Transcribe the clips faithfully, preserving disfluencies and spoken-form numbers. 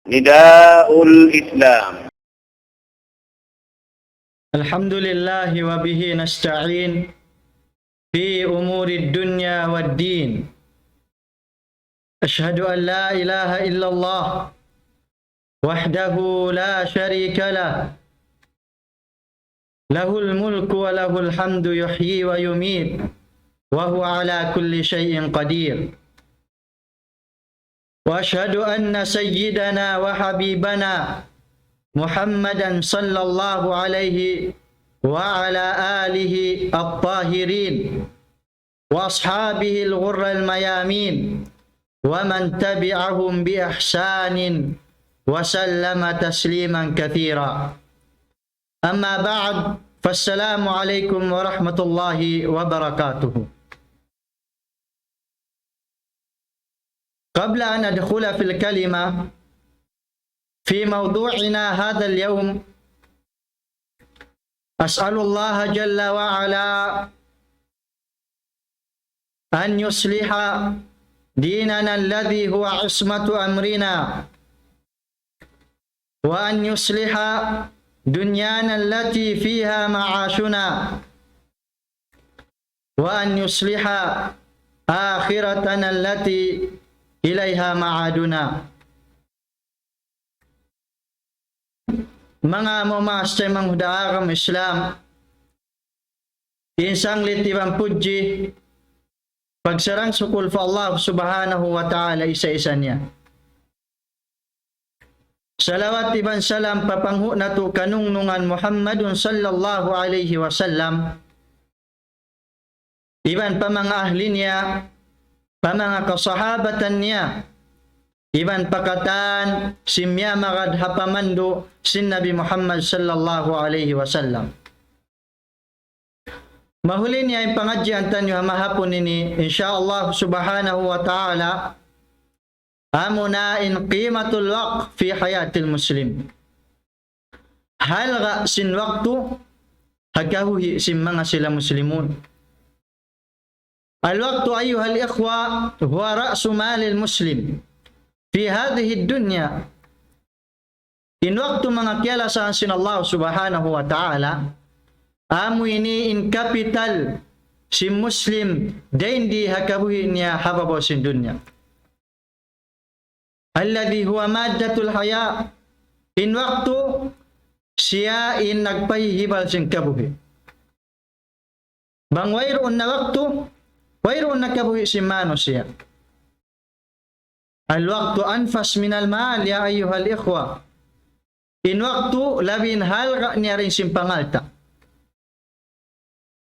نداء الإسلام. الحمد لله وبه نستعين في أمور الدنيا والدين. أشهد أن لا إله إلا الله وحده لا شريك له، له الملك وله الحمد يحيي ويميت وهو على كل شيء قدير. وأشهد أن سيدنا وحبيبنا محمدا صلى الله عليه وعلى آله الطاهرين وأصحابه الغر الميامين ومن تبعهم بإحسان وسلم تسليما كثيرا. أما بعد، فالسلام عليكم ورحمة الله وبركاته. قبل أن أدخل في الكلمة في موضوعنا هذا اليوم، أسأل الله جل وعلا أن يصلح ديننا الذي هو عصمة أمرنا، وأن يصلح دنيانا التي فيها معاشنا، وأن يصلح آخرتنا التي إليها معادنا. Manga mamaas taymanghud ha agama Islam, in sanglit iban pudji, pagsarang-sukul pa Allah Subhanahu wa Ta'ala isa-isa niya. Salawat iban salam pa panghu' natu' kanungnungan Muhammadun sallallahu alayhi wasallam, iban pa manga ahli niya, pa manga kasahabatan niya, iban pa katan sin miyamagad ha pamandu' sin Nabi Muhammad sallallahu alayhi wasallam. Mahuli niya in pangadjian taniyu ha mahapun ini, insya Allah subhanahu wa ta'ala, amuna in قيمة الوقت في حياة المسلم. Halga' sin waktu ha kabuhi' sin manga sila muslimun. الوقت أيها الإخوة هو رأس مال المسلم في هذه الدنيا. In waktu, manga kiyalasahan sin Allah subhanahu wa ta'ala, amu ini in kapital sin muslim dayn di ha kabuhi' niya ha babaw sin dunya. الذي هو مادة الحياة. In waktu, siya in nagpahihibal sin kabuhi'. Bang wayruun na waktu, wayruun na kabuhi' sin manusiya'. الوقت أنفس من المال يا أيها الإخوة. In waktu labi in halga' niya dayn sin pangalta'.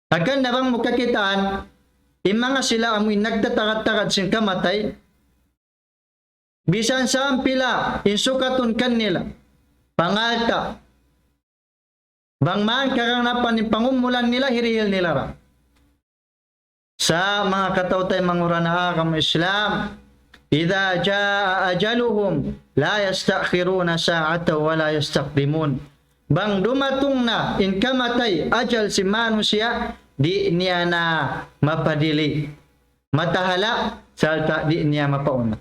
Hangkan na bang mu kakitaan, in manga sila amu in nagtatagad-tagad sin kamatay, bisan sampila in sukatun kanila, pangalta'. Bang man kaganapan in pangumulan nila, hirihil nila ra. Sa' manga kataw-taymanghuran ha agama Islam, إذا جاء أجلهم لا يستأخرون ساعة ولا يستقدمون. Bang dumatung na in kamatay, ajal sin manusiya', di' niya na mapadili'. Matahala', sarta' di' niya mapauna.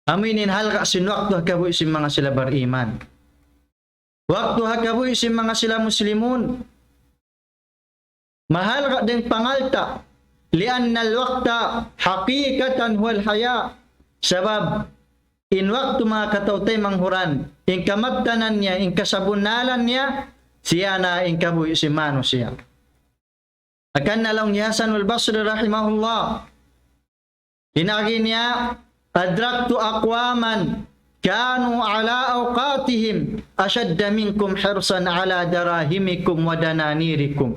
Amu ini in halga' sin waktu ha kabuhi' sin manga sila bariman. Waktu ha kabuhi' sin manga sila muslimun. Mahalga' dayn pangalta'. لأن الوقت حقيقة هو الحياة. Sabab in waktu, manga kataw-taymanghuran, in kamattanan niya, in kasabunnalan niya, siya na in kabuhi' sin manusiya'. Hangkan na laung hi Hasanul Basri rahimahullah, in agi niya, أدركت أقواما كانوا على أوقاتهم أشد منكم حرصا على دراهمكم ودنانيركم.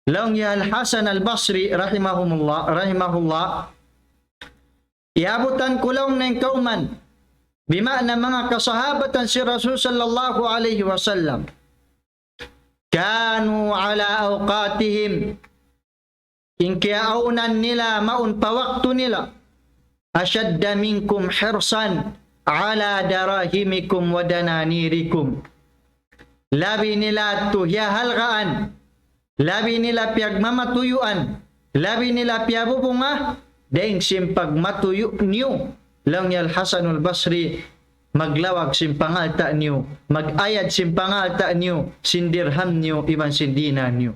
Laung hi Al-Hasan Al-Basri rahimahumullah, rahimahullah, iyabutan ku laung niya in kawman, bima'na manga kasahabatan sin Rasul sallallahu alayhi wasallam. كانوا على أوقاتهم. In kiyaawnan nila mawn pa waktu nila. أشد منكم حرصا على دراهمكم ودنانيركم. Labi nila tuud hiyahalgaan, labi nila piyagmamatuyuan, labi nila piyabubunga, dayn sin pagmatuyu' niyu Laung niya Al-Hasanul Basri, maglawag sin pangalta' niyu, mag-ayad sin pangalta' niyu, sin dirham niyu, iban sin dinar niyu.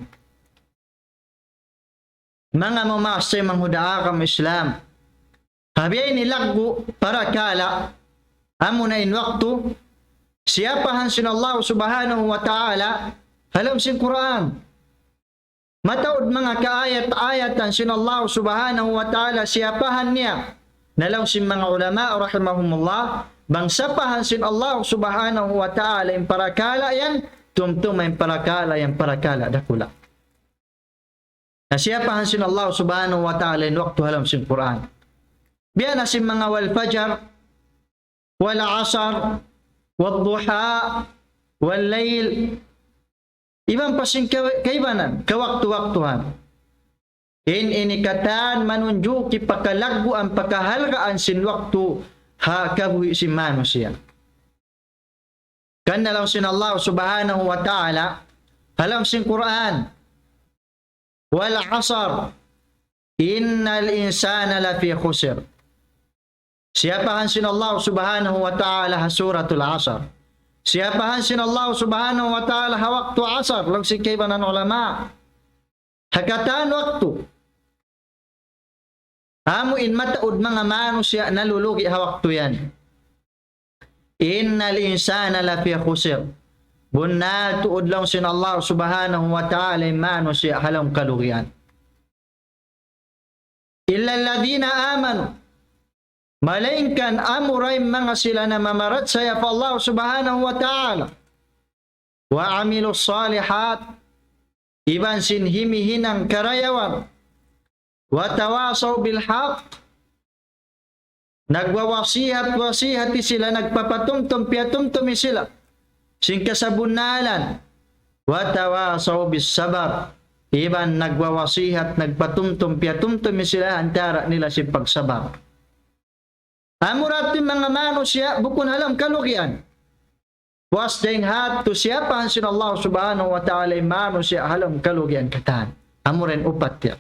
Manga mamaas taymanghud ha agama Islam. Ha biya' ini laggu' parakala', amuna in waktu, siyapahan sin Allah Subhanahu wa Ta'ala, ha lawm sin Qur'an. Mataud manga kaayat-ayatan sin Allah Subhanahu wa Ta'ala siyapahan niya. Na laung sin manga ulama rahimahumullah, bang sapahan sin Allah Subhanahu wa Ta'ala in parakala' yan, tumtuma in parakala' yan parakala' dakula'. Na siyapahan sin Allah Subhanahu wa Ta'ala in waktu ha lawm sin Qur'an. Biya' na sin manga والفجر، والعصر، والضحى، والليل. Iban pa sin ka-, kaibanan, kawaktu-waktuhan. In ini katan manunjuki pakalagguan, pakahalgaan sin waktu ha kabuhi' sin manusiya'. Karna' laung sin Allah Subhanahu wa Ta'ala, ha lawm sin Qur'an, والعصر، إن الإنسان لفي خسر. Siyapahan sin Allah Subhanahu wa Ta'ala ha Suratul Asr. Siyapahan sin Allah Subhanahu wa Ta'ala ha waktu asar, laung sin kaibanan ulama. Ha katan waktu. Amu in mataud manga manusiya' nalulugi' ha waktu yan. إن الإنسان لفي خسر. Bunnal tuud laung sin Allah Subhanahu wa Ta'ala in manusiya' ha lawm kalugian. إلا الذين آمنوا. Malaingkan amura in manga sila namamarachaya pa Allah Subhanahu wa Ta'ala. وعملوا الصالحات. Iban sin himihinang karayawan. وتواصوا بالحق. Nagwawasihat-wasihati sila, nagpapatumtum, piyatumtumi sila sin kasabunnalan. وتواصوا بالصبر. Iban nagwawasihat, nagpatumtum, piyatumtumi sila antara' nila sin pagsabar. Amura in manga manusiya' bukun ha lawm kalugian. Puas dayn ha yadtu siyapahan sin Allah Subhanahu wa Ta'ala in manusiya' ha lawm kalugian katan. Amura in upat yan.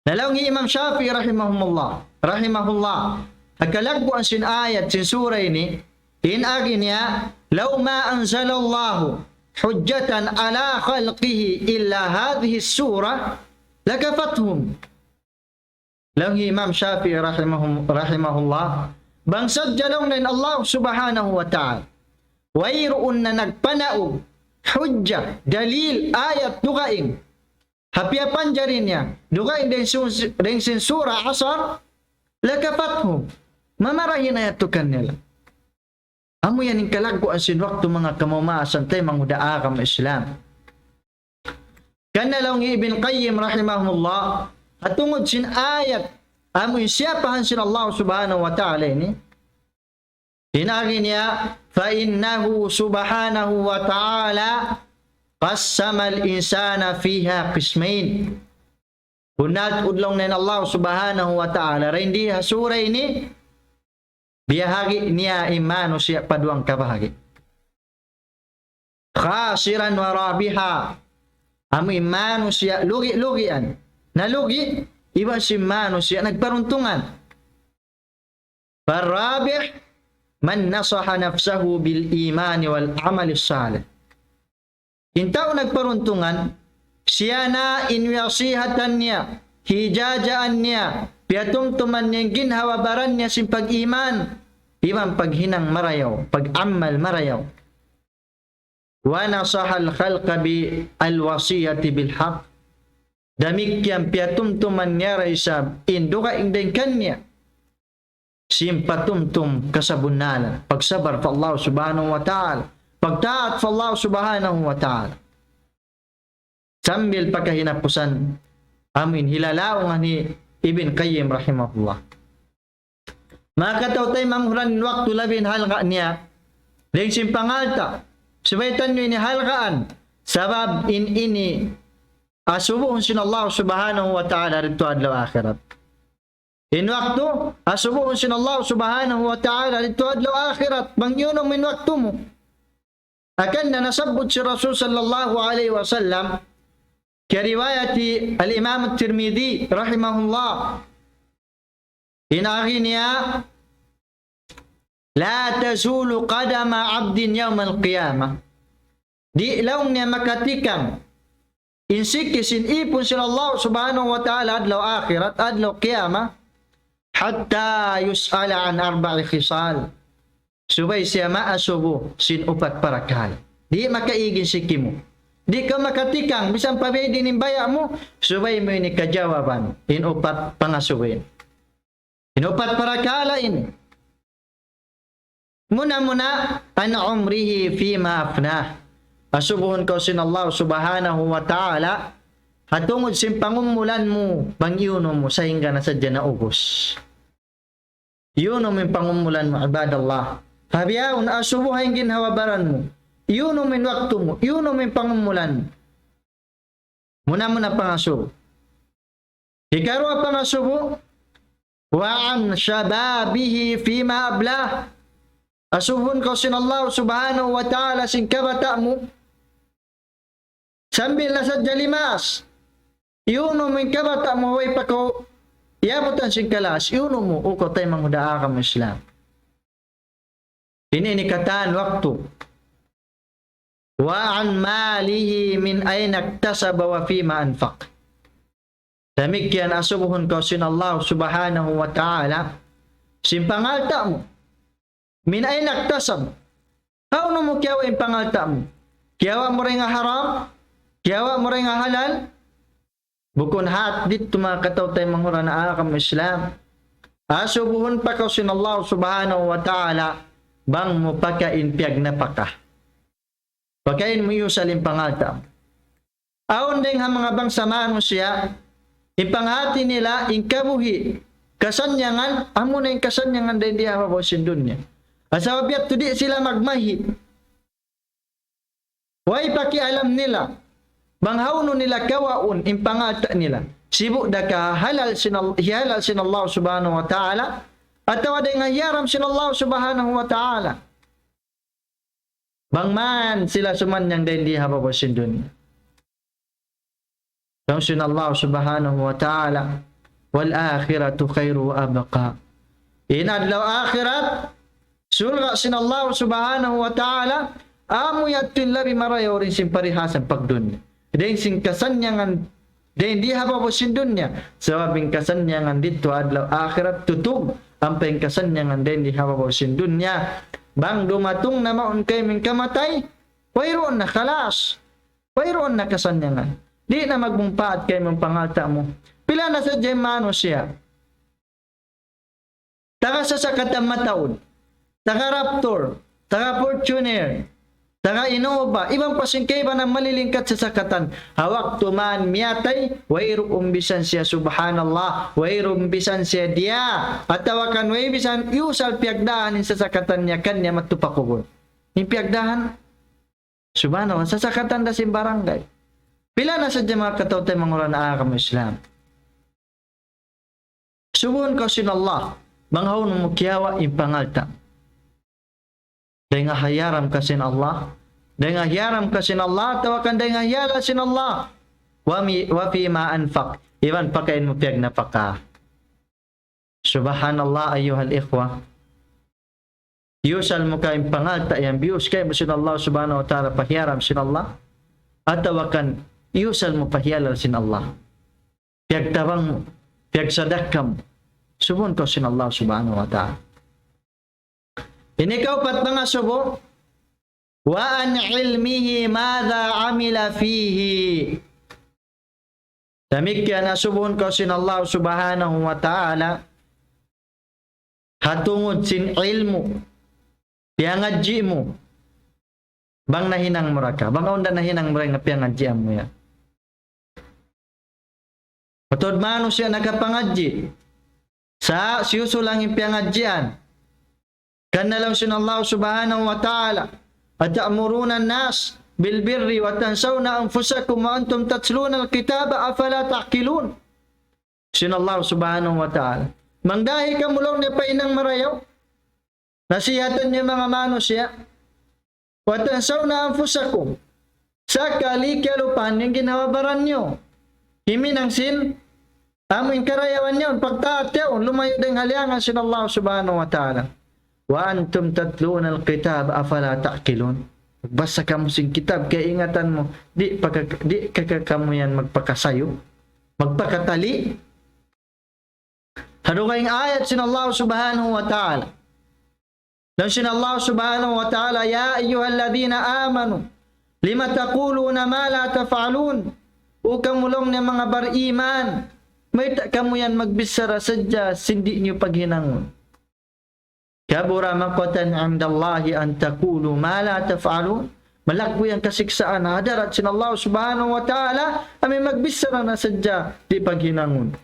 Na laung hi Imam Shafi'i rahimahumullah, rahimahullah, ha kalagguan sin ayat sin sura ini, in agi niya, لو ما أنزل الله حجة على خلقه إلا هذه السورة لكفتهم. Laung hi Imam Shafi'i rahimahum-, rahimahullah, bang sadja laung niya in Allah Subhanahu wa Ta'ala, wayruun na nagpanaug, hujja, dalil, ayat, dugaing, ha piyapanjari niya, dugaing dayn sin, dayn sin sura Asr, لكفتهم. Mamarahi na yadtu kanila. Amu yan in kalagguan sin waktu, manga kamumaasan taymanghud ha agama Islam. Karna' laung hi Ibn Qayyim rahimahullah, ha tungud sin ayat, amu in siyapahan sin Allah Subhanahu wa Ta'ala ini, in agi niya, فإنه سبحانه وتعالى قسم الإنسان فيها قسمين. Bunnal tuud laung niya in Allah Subhanahu wa Ta'ala, dayn di ha sura ini, biyahagi' niya in manusiya' pa duwang kabahagi'. خاسرا ورابحا. Amu in manusiya' lugi'-lugian. Nalugi', iban sin manusiya' nagparuntungan. فالرابح من نصح نفسه بالإيمان والعمل الصالح. In tau nagparuntungan, siya na in wiyasihatan niya, hijajaan niya, piyatumtuman niya in ginhawa-baran niya sin pag-iman, iban paghinang marayaw, pag-amal marayaw. ونصح الخلق بالوصية بالحق. Damikkiyan piyatumtuman niya da isab in dugaing dayn kaniya sin patumtum kasabunnalan, pagsabar pa Allah Subhanahu wa Ta'ala, pagtaat pa Allah Subhanahu wa Ta'ala. Sambil pa kahinapusan, amu in hilalaungan hi Ibn Qayyim rahimahullah. Manga kataw-taymanghuran, in waktu labi in halga' niya dayn sin pangalta'. Subay taniyu ini halgaan, sabab in ini asubuhun sin Allah Subhanahu wa Ta'ala didtu adlaw akhirat. In waktu, asubuhun sin Allah Subhanahu wa Ta'ala didtu adlaw akhirat, bang iyanun in waktu mu. Hangkan na nasabbut sin Rasul sallallahu alayhi wasallam, kariwayat Al-Imam Tirmidhi rahimahullah. In agi niya, لا تزول قدم عبد يوم القيامة. Di' laung niya makatikang in siki sin ipun sin Allah Subhanahu wa Ta'ala adlaw akhirat, adlaw qiyamah, حتى يسأل عن أربع خصال. Subay siya maasubu sin upat parakala'. Di' makaig in siki mu. Di' kaw makatikang, misan pa biyadiin in baya' mu, subay mu ini kajawaban, in upat pangasubu ini. In upat parakala' ini. Muna-muna, عن عمره فيما أفناه. Asubuhun kaw sin Allah Subhanahu wa Ta'ala, ha tungud sin pangumulan mu, bang iyunum mu, sahingga na sadja naubus. Iyunum in pangumulan mu, ibadallah. Pabiyaun, asubuha in ginhawa-baran mu. Iyunum in waktu mu, iyunum in pangumulan mu. Muna-muna pangasubu. Hikaruwa pangasubu, وعن شبابه فيما أبلاه. Asubuhun kaw sin Allah Subhanahu wa Ta'ala sin kabata' mu. Sambil na sadja limaas. Iyunum mu in kabata' mu, way pa kaw iyabutan sin kalaas. Iyunum mu, ukaw taymanghud ha agama Islam. Ini, ini katan waktu. وعن ماله من أين اكتسب وفيما أنفق. Damikkiyan asubuhun kaw sin Allah Subhanahu wa Ta'ala, sin pangalta' mu. من أين اكتسب. Hawnu mu kiyawa' in pangalta' mu? Kiyawa' mu dayn ha haram? Kiyawa' mu dayn ha halal? Bukun hat didtu manga kataw-taymanghuran ha agama Islam. Asubuhun pa kaw sin Allah Subhanahu wa Ta'ala, bang mu pakain piyagnapaka. Pakain mu iyusal in pangalta'. Awn dayn ha manga bangsa manusiya', in panghati nila, in kabuhi', kasannyangan, amuna in kasannyangan dayn di ha babaw sin dunya. Sabab yadtu di' sila magmahi'. Way pakialam nila, bang hawnu nila kawaun in pangalta' nila. Sibu' da ka halal sin Al-, hihalal sin Allah Subhanahu wa Ta'ala, atawa dayn ha hiyaram sin Allah Subhanahu wa Ta'ala. Bang man sila sumannyang dayn di ha babaw sin dunya. Laung sin Allah Subhanahu wa Ta'ala, والآخرة خير وأبقى. In adlaw akhirat, surga' sin Allah Subhanahu wa Ta'ala, amu yadtu in labi marayaw dayn sin parihasan pagdunya. Dayn sin kasannyangan dayn di ha babaw sin dunya. Sabab in kasannyangan didtu adlaw akhirat tutug, ampa in kasannyangan dayn di ha babaw sin dunya. Bang dumatung na mawn kaymu in kamatay, wayruun na, khalas. Wayruun na kasannyangan. Di' na magmumpaat kaymu in pangalta' mu. Pila na sadja in manusiya'. Taga sasakatan mataud. Taga Raptor. Taga Fortuner. Taga Innova. Iban pa sin kaibanan malilingkat sasakatan. Ha waktu man miyatay, wayruun bisan siya, subhanallah, wayruun bisan siya diya. Atawa kan way bisan iyusal piyagdahan in sasakatan niya, kan niya madtu pa kubul. In piyagdahan, subhanallah, sasakatan da sin barangay. Pila na sadja manga kataw-taymanghuran ha agama Islam. Subuhun kaw sin Allah, bang hawnu mu kiyawa' in pangalta'. Dayn ha hiyaram ka sin Allah, dayn ha hiyaram ka sin Allah, atawa kan dayn ha hihalal sin Allah. Wa mi-, وفيما أنفق, iban pakain mu piyagnapaka. Subhanallah, ayyuhal ikhwa. Iyusal mu ka in pangalta' yan, biyus kaymu sin Allah Subhanahu wa Ta'ala pa hiyaram sin Allah, atawa kan iyusal mu pa hihalal sin Allah. Piyagtabang mu, piyagsadakka mu, subuhun kaw sin Allah Subhanahu wa Ta'ala. Ini kaupat pangasubu, وعن علمه ماذا عمل فيه. Damikkiyan asubuhun kaw sin Allah Subhanahu wa Ta'ala, ha tungud sin ilmu', piyangadji' mu, bang nahinang mu ra ka, bang awn da nahinang mu ra in piyangadjian mu yan. Mataud manusiya' nakapangadji'. Sa' siyusulang in piyangadjian. Kan laung sin Allah Subhanahu wa Ta'ala, أتأمرون الناس بالبر وتنسون أنفسكم وأنتم تتلون الكتاب أفلا تعقلون. Sin Allah Subhanahu wa Ta'ala. Mangdahi kamu laung niya pa hinang marayaw. Nasihatan niyu in manga manusiya'. وتنسون أنفسكم. Sakali kiyalupahan niyu in ginhawa-baran niyu. Himinang sin Amu in karayawan niya, pagtaat niya, lumayu' dayn ha liyangan sin Allah subhanahu wa ta'ala. وأنتم تتلون الكتاب أفلا تعقلون. Magbasa kamu sin kitab, kaingatan mu, di' pa ka-, di' ka, ka kamu yan magpakasayu, magpakatali. Ha dugaing ayat sin Allah subhanahu wa ta'ala. Laung sin Allah subhanahu wa ta'ala, يا أيها الذين آمنوا لم تقولون ما لا تفعلون. O kamu laung niya manga bariman, mayta' kamu yan magbichara sadja sin di' niyu paghinangun. كبر مقتا عند الله أن تقولوا ما لا تفعلون. Malaggu' yan kasiksaan ha hadarat sin Allah subhanahu wa ta'ala, amu in magbichara na sadja di' paghinangun.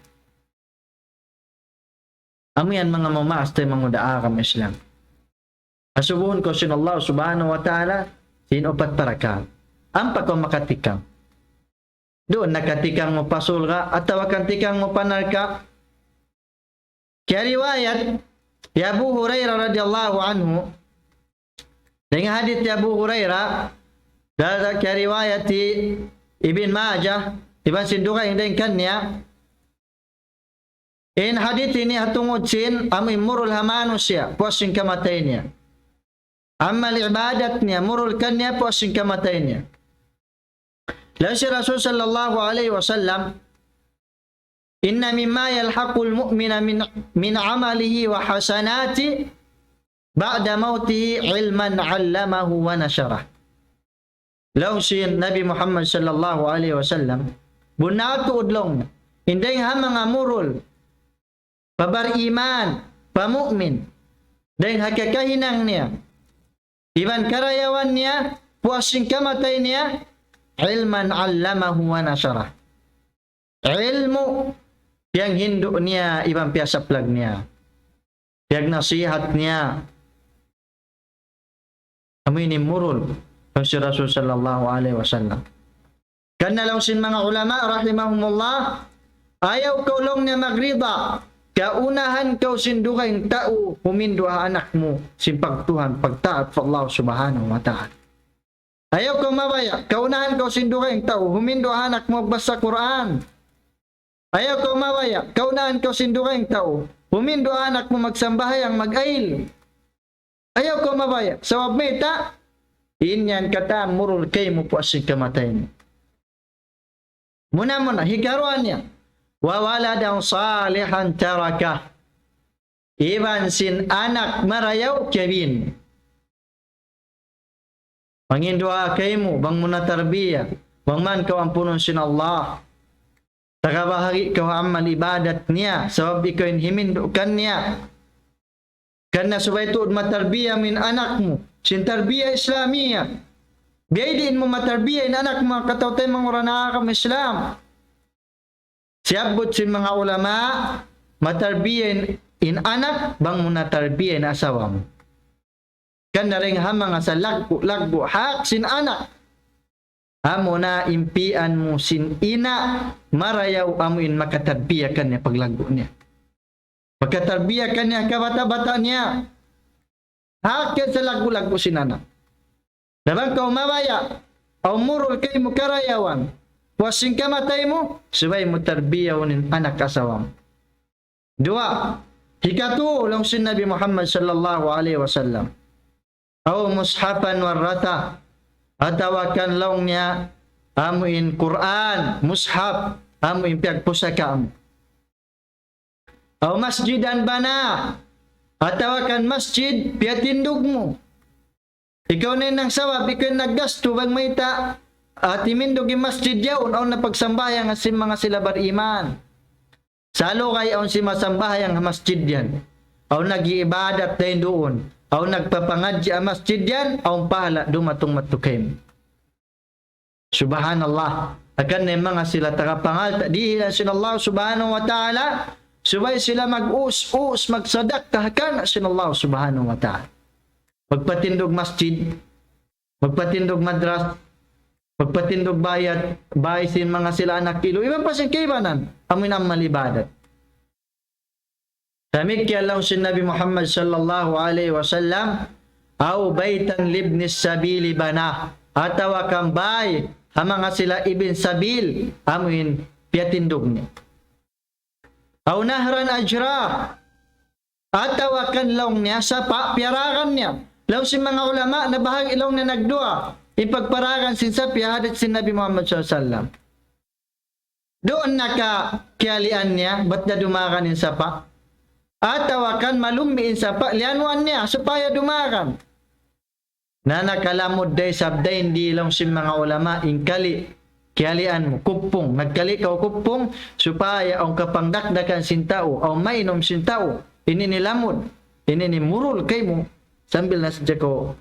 Amu yan manga mamaas taymanghud ha agama Islam. Asubuhun kaw sin Allah subhanahu wa ta'ala sin upat parakala'. Ampa kaw makatikang. Duun na ka tikang mu pa surga', atawa ka tikang mu pa narka'. Kiyariwayat hi Abu Hurairah radiyallahu anhu, dayn ha hadith hi Abu Hurairah, dayn ha kiyariwayat hi Ibn Majah, iban sin dugaing dayn kaniya, in hadith ini ha tungud sin amu in murul ha manusiya', puas sin kamatay niya. Amal ibadat niya, murul kaniya, puas sin kamatay niya. Laung sin Rasul sallallahu alayhi wasallam, إن مما يلحق المؤمن من، من عمله وحسناته بعد موته علما علمه ونشره. Laung sin Nabi Muhammad sallallahu alayhi wasallam, bunnal tuud laung, in dayng ha manga murul pa bariman, pa mu'min, dayng ha kakahinang niya iban karayawan niya, puas sin kamatay niya, علما علمه ونشره. Ilmu' piyanghindu' niya iban piyasaplag niya, piyagnasihat niya. Amu ini murul laung sin Rasul sallallahu alayhi wasallam. Karna' laung sin manga ulama rahimahumullah, ayaw kaw laung niya magrida, kaunahan kaw sin dugaing tau humindu' ha anak mu sin pagtuhan, pagtaat pa Allah subhanahu wa ta'ala. Ayaw kaw mabaya', kaunahan kaw sin dugaing tau humindu' ha anak mu magbasa Qur'an. Ayaw kaw mabaya', kaunahan kaw sin dugaing tau humindu' ha anak mu magsambahayang, mag-ayil. Ayaw kaw mabaya', sabab mayta', in yan katan murul kaymu puas sin kamatay mu. Muna-muna, hikaruwa niya, وولدا صالحا تركه. Iban sin anak marayaw kiyabin. Manginduwaa kaymu, bang mu na tarbiya, bang man kaw ampunun sin Allah. Tagabahagi' kaw ha amal ibadat niya, sabab ikaw in himindu' kaniya. Karna' subay tuud matarbiya mu in anak mu sin tarbiya Islamiya. Biyadiin mu matarbiya in anak mu, manga kataw-taymanghuran ha agama Islam. Siyabbut sin manga ulama, matarbiya in, in anak, bang mu na tarbiya in asawa mu. Karna' dayng ha manga salaggu'-laggu' hak sin anak, amuna in pi'an mu sin ina' marayaw, amu in makatarbiya kaniya paglaggu' niya. Makatarbiya kaniya kabata'-bata' niya. Hak yan salaggu'-laggu' sin anak. Na bang kaw mabaya', aw murul kaymu karayawan, puas sin kamatay mu, subay mu tarbiyahun in anak asawa mu. Duwa, hikatu, laung sin Nabi Muhammad sallallahu alayhi wasallam, أو مصحفا ورثه, atawa kan laung niya amu in Qur'an, mushaf, amu in piyagpusaka mu. أو مسجدا بناه, atawa kan masjid piyatindug mu. Ikaw na in nagsawab, ikaw in naggastu, bang mayta', ah, timindug in masjid yaun, awn na pagsambahayang sin manga sila bariman. Sa' lugay awn simasambahayang ha masjid yan. Awn nag-iibadat dayn duun. Awn nagpapangadji' ha masjid yan, awn pahala' dumatung madtu kaymu. Subhanallah. Hangkan na in manga sila taga pangalta', dihilan sin Allah subhanahu wa ta'ala, subay sila mag-us-us, magsadakka, hangkan na sin Allah subhanahu wa ta'ala. Magpatindug masjid, magpatindug madras, magpatindug bayat, bay sin manga sila anak ilu, iban pa sin kaibanan, amu in amal ibadat. Damikkiyan laung sin Nabi Muhammad sallallahu alayhi wasallam, أو بيتا لابن السبيل بناه, atawa kan bay ha manga sila ibn sabil, amu in piyatindug niya. أو نهرا أجراه. Atawa kan laung niya sapa' piyaragan niya. Laung sin manga ulama, nabahagi' laung niya nagduwa. In pagparagan sin sapa' ha hadith sin Nabi Muhammad sallallahu alayhi wasallam. Duun na ka kiyalian niya, bat da dumagan in sapa'. Atawa kan malummi' in sapa', liyanuan niya, supaya dumagan. Na nakalamud da isab dayn di laung sin manga ulama in kali', kiyalian mu, kuppung, nagkali' kaw kuppung, supaya awn kapangdakdakan sin tau, awn mainum sin tau, ini in lamud, ini in murul kaymu, sambil na sadja kaw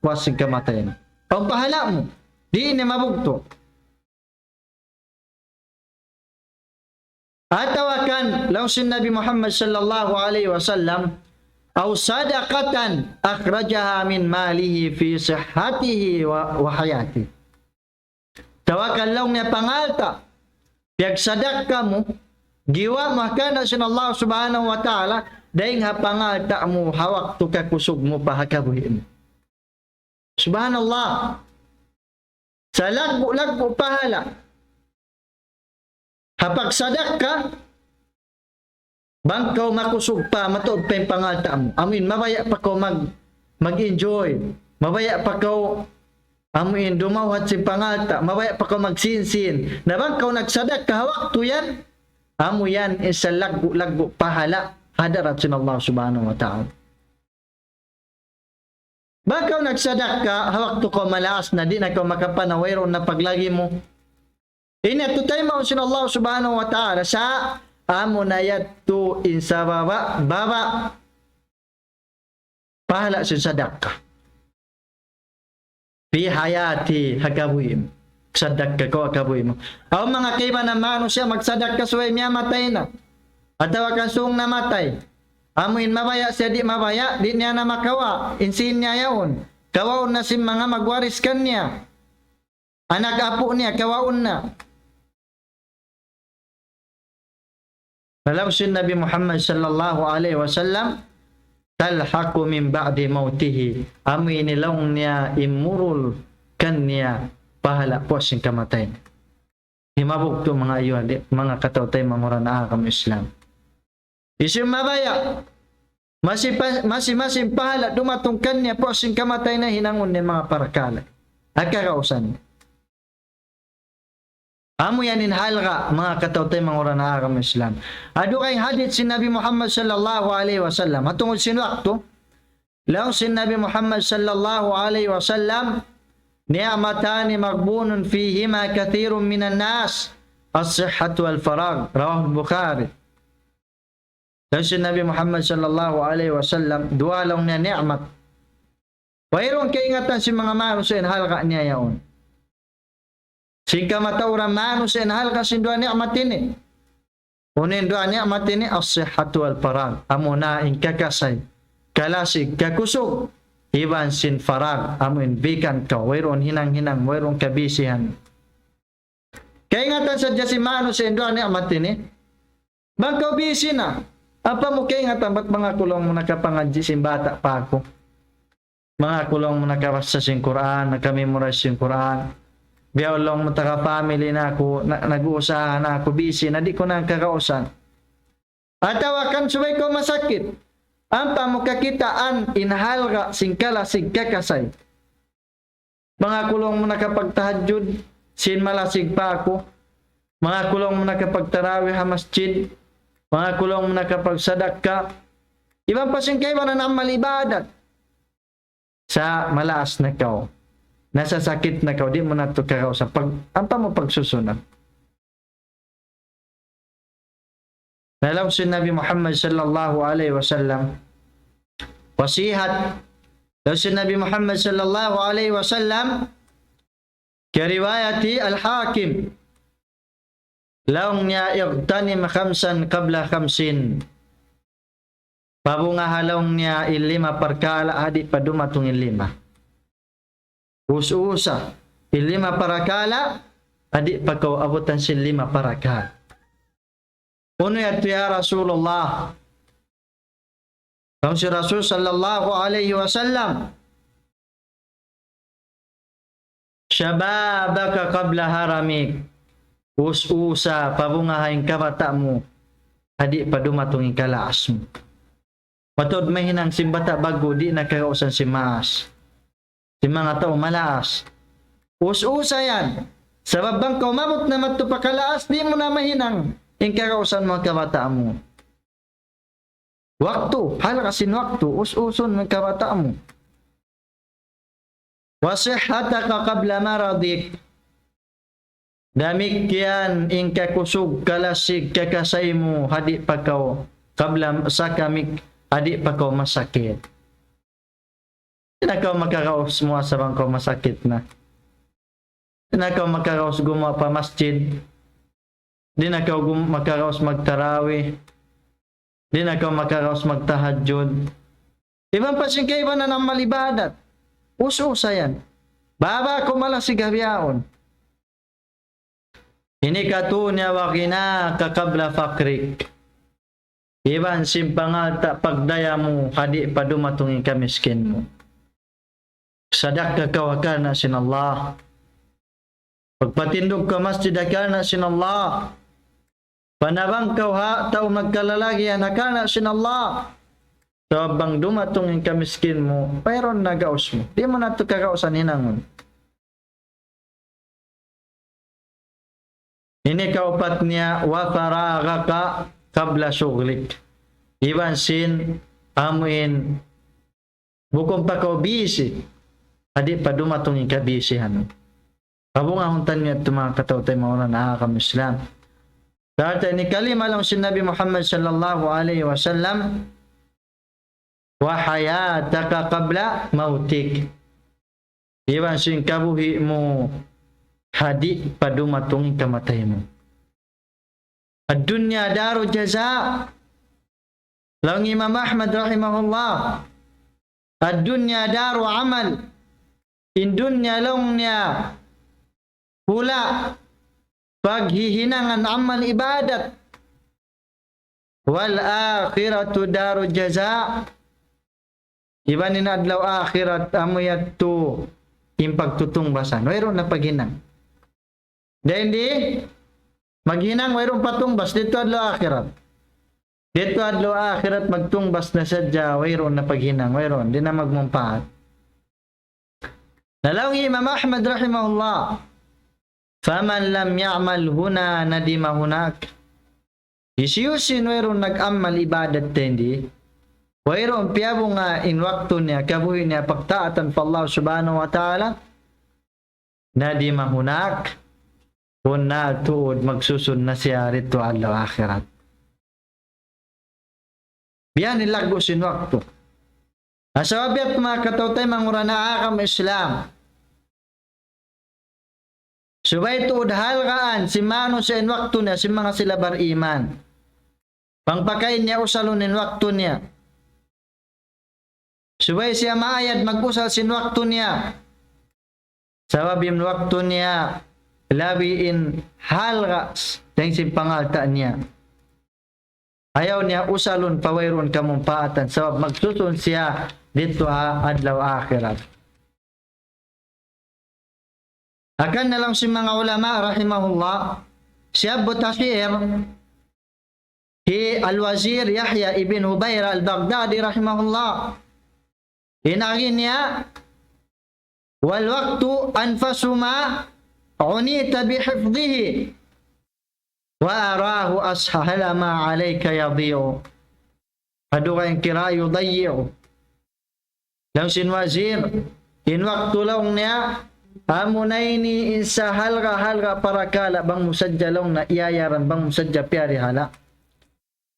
puas sin kamatayan. Awn pahala' mu, di' ini mabugtu'. Atawa kan, laung sin Nabi Muhammad sallallahu alayhi wasallam, أو صدقة أخرجها من ماله في صحته و-، وحياته. Atawa kan laung niya pangalta', piyagsadakka mu, giyuwa' mu ha karna' sin Allah subhanahu wa ta'ala, dayng ha pangalta' mu, ha waktu kakusug mu pa ha kabuhi' mu. Subhanallah. Salaggu'-laggu' pahala'. Ha pagsadakka, bang kaw makusug pa, mataud pa in pangalta' mu. Amu in mabaya' pa kaw mag-, mag-enjoy. Mabaya' pa kaw, amu in dumawhat sin pangalta'. Mabaya' pa kaw magsinsin. Na bang kaw nagsadakka ha waktu yan, amu yan in salaggu'-laggu' pahala' ha hadarat sin Allah subhanahu wa ta'ala. Bang kaw nagsadakka, ha waktu kaw malaas na, di' na kaw makapanaw, wayruun na paglagi mu. Ini yadtu taymaun sin Allah subhanahu wa ta'ala, sa' amu na yadtu in sababa, baba, pahala' sin sadakka. في حياته, ha kabuhi' mu. Sadakka kaw ha kabuhi' mu. Awn manga kaibanan manusiya' magsadakka subay miyatay na. Atawa kan sung namatay. Amu in mabaya' siya di' mabaya', di' niya na makawa'. In sīn niya yaun. Kawaun na sin manga magwaris kaniya. Anak apu' niya, kawaun na. Laung sin Nabi Muhammad sallallahu alayhi wasallam, تلحق من بعد موته. Amu ini laung niya in murul kaniya pahala' puas sin kamatay. Himabugtu' manga ayuhadi, manga kataw-taymanghuran ha agama Islam. Hisiyu in mabaya', masi pa-, masi-masi in pahala' dumatung kaniya puas sin kamatay na hinangun niya manga parakala'. Aka kausan. Amu yan in halga', manga kataw-taymanghuran ha agama Islam. Adu kay hadith sin Nabi Muhammad sallallahu alayhi wasallam. Ha tungud sin waktu, laung sin Nabi Muhammad sallallahu alayhi wasallam, نعمتان مغبون فيهما كثير من الناس، الصحة والفراغ. رواه البخاري. Laung sin Nabi Muhammad sallallahu alayhi wasallam, duwa laung niya ni'mat. Wayruun kaingatan sin manga manusiya' in halga' niya yaun. Sin kamatauran manusiya' in halga' sin duwa ni'mat ini. Unu in duwa ni'mat ini, الصحة والفراغ. Amuna in kakasay, kalasig, kakusug, iban sin farag, amu in vacant kaw, wayruun hinang-hinang, wayruun kabisihan. Kaingatan sadja sin manusiya' in duwa ni'mat ini. Bang kaw busy na, ampa mu kaingatan, bat manga ku laung mu nakapangadji' sin bata' pa aku. Manga ku laung mu nakabassa sin Qur'an, nakamemorize sin Qur'an. Biya' laung mu taga family na aku, na-, nag-uusaha na aku, busy na, di' ku na kagausan. Atawa kan subay kaw masakit. Ampa mu kakitaan in halga' sin kalasig kakasay. Manga ku laung mu nakapagtahajjud, sin malasig pa aku. Manga ku laung mu nakapagtarawih ha masjid. Manga ku laung mu nakapagsadakka. Iban pa sin kaibanan amal ibadat. Sa' malaas na kaw. Nasasakit na kaw, di' mu na tuud kagausan. Pag, ampa mu pagsusunan. Na laung sin Nabi Muhammad sallallahu alayhi wasallam, wasihat. Laung sin Nabi Muhammad sallallahu alayhi wasallam, kariwayat Al-Hakim. Laung niya, اغتنم خمسا قبل خمس. Pabungaha laung niya in lima parkala' ha di' pa dumatung in lima. Us-usa in lima parakala', ha di' pa kaw abutan sin lima parakala'. Unu yadtu ya Rasulullah? Laung sin Rasul sallallahu alayhi wasallam, شبابك قبل هرمك. Us-usa, pabungaha in kabata' mu. ha di' pa dumatung in kalaas mu. Mataud mahinang sin bata' ba'gu, di' na kagausan sin maas. Sin manga tau malaas. Us-usa yan. Sabab bang kaw maabut na madtu pa kalaas, di' mu na mahinang in kagausan mu ha kabata' mu. Waktu, halga' sin waktu, us-usun mu in kabata' mu. وصحتك قبل مرضك. Damikkiyan in kakusug, kalasig, kakasay mu, ha di' pa kaw, قبل سقمك, ha di' pa kaw masakit. Di' na kaw makaraus muasa bang kaw masakit na. Di' na kaw makaraus gumuwa' pa masjid. Di' na kaw gum-, makaraus magtarawih. Di' na kaw makaraus magtahajjud. Iban pa sin kaibanan amal ibadat. Us-usa yan. Baba' kaw malasig ha bihaun. Ini katu' niya وغناك قبل فقرك. Iban sin pangalta' pagdaya mu ha di' pa dumatung in kamiskin mu. Sadakka kaw ha karna' sin Allah. Pagpatindug kaw masjid ha karna' sin Allah. Panabang kaw ha tau magkalalagihan ha karna' sin Allah. Sabab bang dumatung in kamiskin mu, wayruun na gaus mu. Di' mu na tuud kagausan hinangun. Ini kaupat niya, وفراغك قبل شغلك. Iban sin amuin bukun pa kaw busy, ha di' pa dumatung in kabisihan. Kabungahun taniyu yadtu manga kataw-taymanghuran ha agama Islam. Sarta' ini kalima laung sin Nabi Muhammad sallallahu alayhi wasallam, وحياتك قبل موتك. Iban sin kabuhi' mu ha di' pa dumatung in kamatay mu. الدنيا دار جزاء. Laung Imam Ahmad rahimahullah, الدنيا دار عمل. In dunya laung niya hula' paghihinangan amal ibadat. والآخرة دار جزاء. Iban in adlaw akhirat amu yadtu in pagtutungbasan. Wayruun na paghinang. Dayn di, maghinang wayruun patungbas didtu adlaw akhirat. Didtu adlaw akhirat magtungbas na sadja, wayruun na paghinang, wayruun, di' na magmumpaat. Na laung hi Imam Ahmad rahimahullah, فمن لم يعمل هنا ندم هناك. Hisiyu-siyu in wayruun nag-amal ibadat dayn di, wayruun piyabunga in waktu niya, kabuhi' niya pagtaatan pa Allah subhanahu wa ta'ala, ندم هناك, bunnal tuud magsusun na siya didtu adlaw akhirat. Biya' ini laggu' sin waktu. Na sabab yadtu manga kataw-taymanghuran ha agama Islam, subay tuud halgaan sin manusiya' in waktu niya, sin manga sila bariman. Bang pakain niya usalun in waktu niya. Subay siya maayad mag-usal sin waktu niya. Sabab in waktu niya labi in halga' dayn sin pangalta' niya. Ayaw niya usalun pa wayruun kamumpaatan, sabab magsusun siya didtu ha adlaw akhirat. Hangkan na laung sin manga ulama rahimahullah, siyabbut ha shi'r hi Al-Wazir Yahya ibn Hubayra Al-Baghdadi rahimahullah. In agi niya, والوقت أنفس ما عنيت بحفظه، وأراه أسهل ما عليك يضيع. Ha dugaing qira'a يضيع. Laung sin Wazir, in waktu laung niya, amuna ini in sahalga'-halga' parakala' bang mu sadja laung niya iyayaran, bang mu sadja piyarihala'.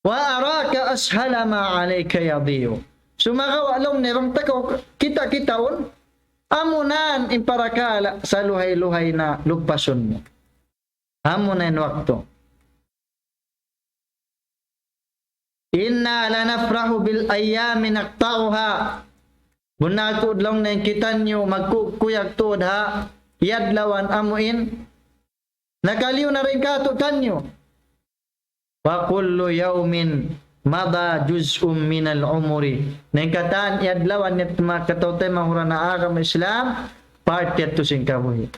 وأراك أسهل ما عليك يضيع. Sumagawa' laung niya bang ta kaw kita-kitaun, amuna in parakala' saluhay-luhay na lupasun mu. Amuna in waktu. إنا لنفرح بالأيام نقطعها. Bunnal tuud laung niya in kitaniyu magkukuyag tuud ha adlawan amu in nakaliyu na dayn kātu'niyu. وكل يوم مضى جزء من العمر. Na in katan adlawan yadtu manga kataw-taymanghuran ha agama Islam, part yadtu sin kabuhi'.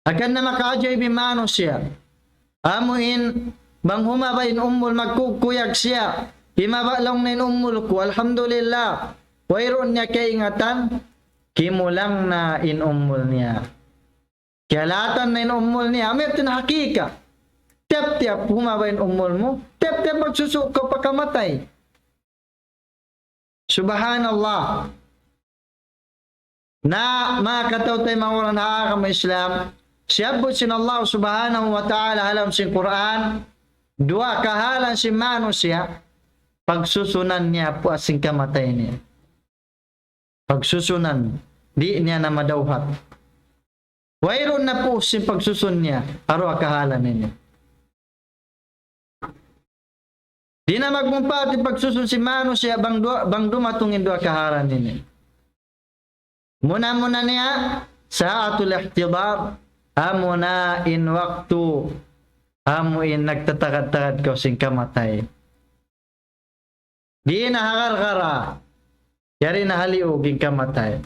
Hangkan na makaajaib in manusiya'. Amu in Bang humaba in umul, magkukuyag siya. Himaba laung niya in umul ku, alhamdulillah. Wayruun niya kaingatan, kimulang na in umul niya. Kiyalatan na in umul niya. Amu yadtu in hakika. Tiyap-tiyap humaba in umul mu, tiyap-tiyap magsusu kaw pa kamatay. Subhanallah. Na, manga kataymanghuran ha agama Islam, siyabbut sin Allah Subhanahu wa Ta'ala ha lawm sin Qur'an, duwa kahalan sin manusiya', pagsusunan niya puas sin kamatay niya. Pagsusunan, di' niya na madawhat. Wayruun na puas sin pagsusun niya, ha duwa kahalan ini. Di' na magmumpaat in pagsusun sin manusiya' bang du-, bang dumatung in duwa kahalan ini. Muna-muna niya, sa'atul ihtidar, amuna in waktu, amu in nagtatagad-tagad kaw sin kamatay. Di' na ha gargara, yari na ha liug in kamatay.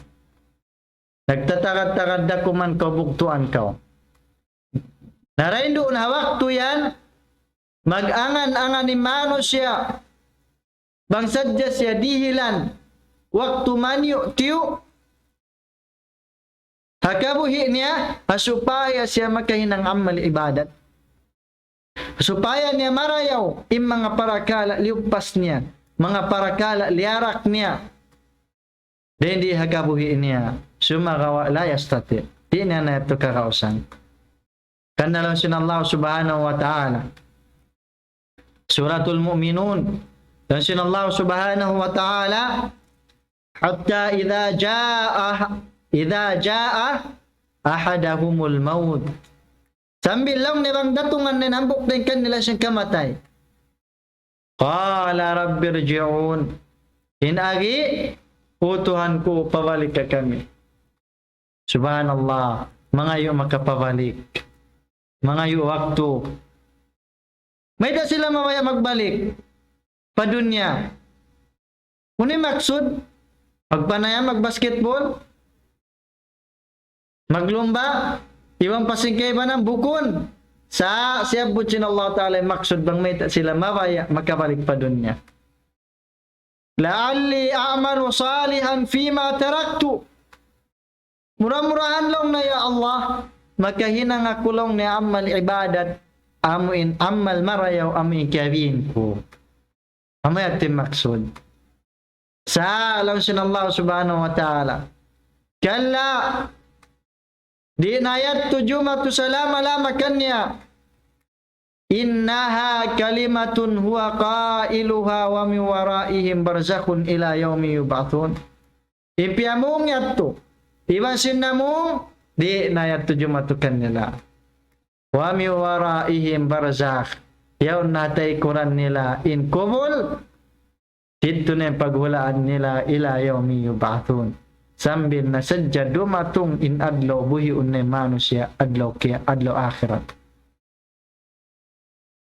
Nagtatagad-tagad da kuman kaw, bugtuan kaw. Na dayn duun ha waktu yan, mag-angan-angan in manusiya', bang sadja siya dihilan, waktu maniyu'-tiyu', ha kabuhi' niya, ha supaya siya makahinang amal ibadat. Supaya niya marayaw, in manga parakala' liyuppas niya, manga parakala' liyarak niya. Dayn di ha kabuhi' niya, sumagawa' la yastati'. Di' niya na yadtu kakausan. Karna' laung sin Allah Subhanahu wa Ta'ala. Suratul Mu'minun. Laung sin Allah Subhanahu wa Ta'ala, حتى إذا جاء، إذا جاء أحدهم الموت. Sambil laung niya bang datungan na in hambuuk dayn kanila sin kamatay. قال رب ارجعون. In agi, "O Tuhan ku, pabalik ka kami." Subhanallah, mangayu' makapabalik. Mangayu' waktu. Mayta' sila mabaya' magbalik pa dunya? Unu in maksud? Magpanayam, magbasketball? Maglumba? Iban pa sin kaibanan, bukun. Sa' siyabbut sin Allah Ta'ala in maksud bang mayta' sila mabaya' makabalik pa dunya. لعلي أعمل صالحا فيما تركت. Mura-murahan laung niya, "Ya Allah, makahinang aku laung niya amal ibadat, amu in amal marayaw, amu in kiyabin ku." Amu yadtu in maksud. Sa' laung sin Allah Subhanahu wa Ta'ala, "كلا." Di' na yadtu jumatu salama-lama kaniya. إنها كلمة هو قائلها ومن ورائهم برزخ إلى يوم يبعثون. In piyamung yadtu, iban sin namung, di' na yadtu jumatu kanila. ومن ورائهم برزخ. Yaun na ha taykuran nila in kubul, didtu na in paghulaan nila إلى يوم يبعثون. Sambil na sadja dumatung in adlaw buhiun na in manusiya', adlaw kiya-, adlaw akhirat.